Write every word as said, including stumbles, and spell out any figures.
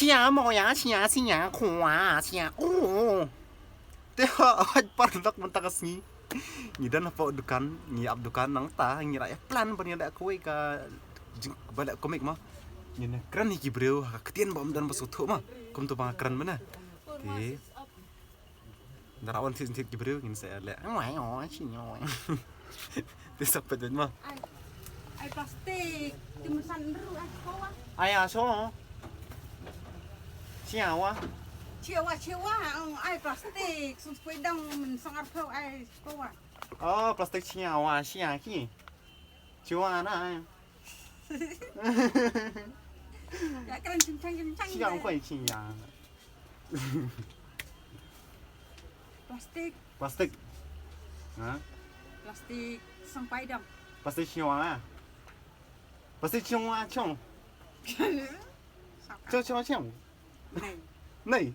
Sia mo ya, sia, sia, khwa, sia, oh. Te hooid, paralok, mynta ka sngi ngi don hapoh dukan, ngi ap dukan nangta, ngi la ïa plan ban ïa leh kawei ka jing-, ba leh comic mo. Ngin ïa kren ïa ki briew ha ka ktien ba ym don ba sngewthuh mo. Kumto ba nga kren mynne. Te Nda wan thied thied ki briew ngin sa leh. Wai, oh, chi, oh. Te sa pet mo. Ai, ai plastik. Ti musan ru ai kowa. Ai, ah, so. Chiawa. Chiawa, chiawa. Ai plastik. Sum spui dang men sangar kau ai kowa. Oh, plastik chiawa, chia ki. Chiawa na ai. Ya kren ching chang ching chang. Chia koi chia. Plastik. Plastik. Ha? Plastik sang pai dam. Plastik chiawa. Plastik chiawa chong. Chong chong chong. Nei. Nei.